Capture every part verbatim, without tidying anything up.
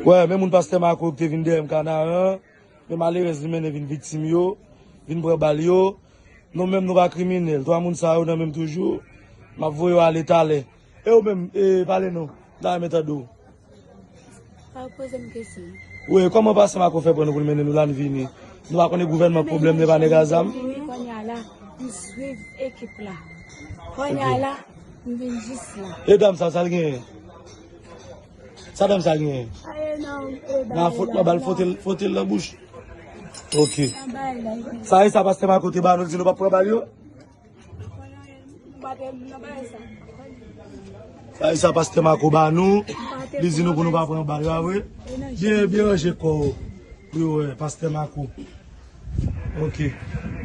Wè, men moun pastè Mako ki te vin dèyè m Kanaran, men malerèz li mennen vin viktim yo, vin pran bal yo. Nou menm nou pa kriminèl. Twa moun sa yo nan menm toujou. M ap voye yo ale talè. E ou menm, e, pale non. M ta renmen tande w. Pa poze m kesyon. Wi, kòman pastè Mako fè pran nou pou l mennen nou la n vini? Nou pa konnen gouvènman k pwoblèm li pa nèg a zam? Wi, kounye a la, m swiv ekip la. Kounye a la, m vin jis la. E dam sa, sa l genyen? Sa dam sa genyen? Nan fot, nan bal, fote l, fote l nan bouch. Ok. Sa e sa pastè Mako te ba nou, l di nou p ap pran bal yo? Sa e sa pastè Mako ba nou, li di nou pou nou pa pran bal yo, a vre? Byen, byen ranje kò w. Wi, wè, pastè Mako. Ok.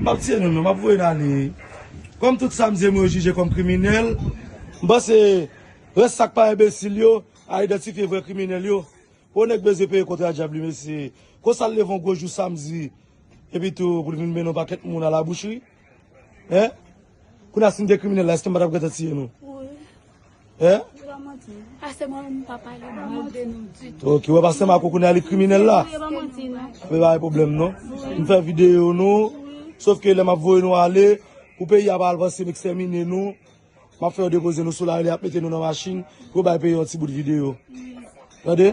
M ap tiye nou, non, m ap voye n ale. Kòm tout sa m di, m yo jije kòm kriminèl, m panse rès sa k pa enbesil yo, a idantifye vrè kriminèl yo. Pou nèg bezwen peye kontra dyab li, mesye. Konsa l leve yon gwo jou samdi, epi tou pou l vin mennen yon pakèt moun a la boucherie. Hein? Kounye a si m te kriminèl la, èske m pa t ap gentan tiye nou? Wi. Hein? Pastè mwen, m pa pale mal de nou ditou. Ok, wè pastè Mako kounye a li kriminèl la. Wi, pa manti, non. Men pa gen pwoblèm, non. M fè videyo nou, sof ke lè m ap voye nou ale, pou peyi a pa al panse m ekstèmine nou, m ap fè yo depoze nou sou lari, y ap mete nou nan machin, pou yo bay peyi yon ti bout videyo. Tande?